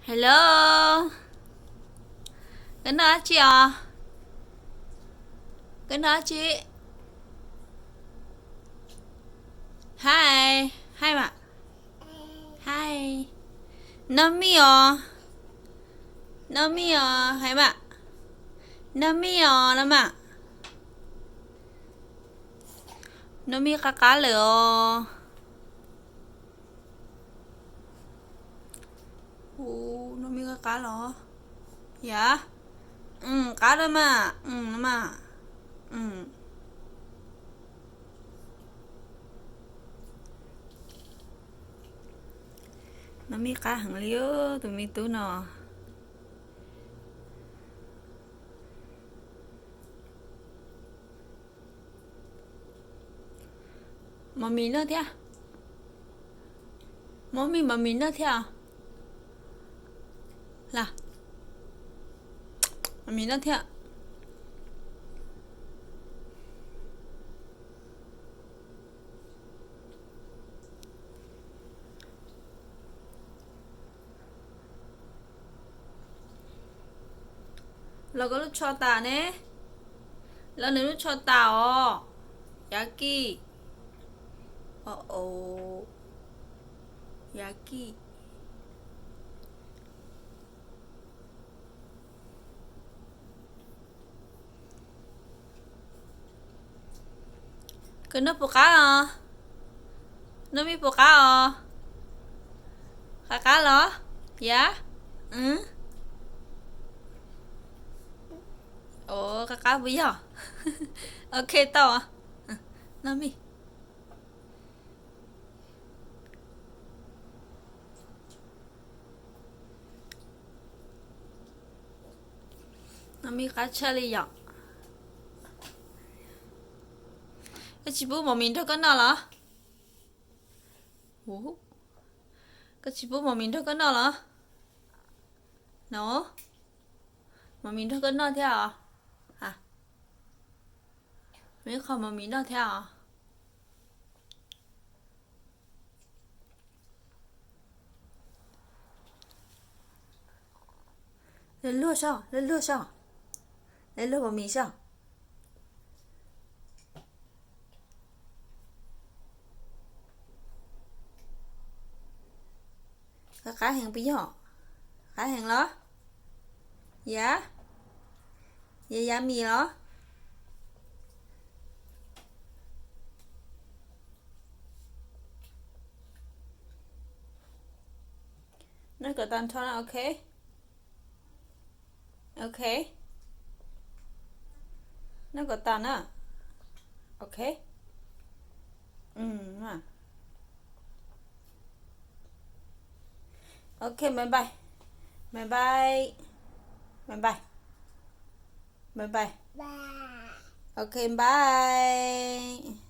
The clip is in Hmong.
Hello, koj noj dab tsi os? Koj noj dab tsi? Hais, hais mas. Hais. Noj mij os. Noj mij os, hais mas. Noj mij os, los mas. Noj mij qab qab lawm os. Noj mij qab qab los? Yam, qab los mas, los mas. Noj mij qab heev li tus me tub no. Mos mis noj thiab. Muab mij mos mis noj thiab os. Los, mos mis noj thiab. Los koj lub tsho tas ne. Los nws lub tsho tas os. Yav kij. Yav kij. Koj noj puas qab os? Noj mij puas qab os? Qab qab los? Yam, qab qab puas yog? Ok tau. Noj mij. Noj mij qab tshaj li yom. Koj tsis pub mos mis nrog koj noj los? Koj tsis pub mos mis nrog koj noj los? No, mos mis nrog koj noj thiab os. Muab ib qho mos mis noj thiab os. Luag luag soj, luag luag soj, luag luag mos mis soj. Qab heev puas yog? Qab heev los? Yam, yam yam mis los? Noj kom tag nrho na, ok. Ok. Noj kom tag na. Ok. Ok, bye bye. Bye bye. Bye bye. Bye bye. Ok, bye.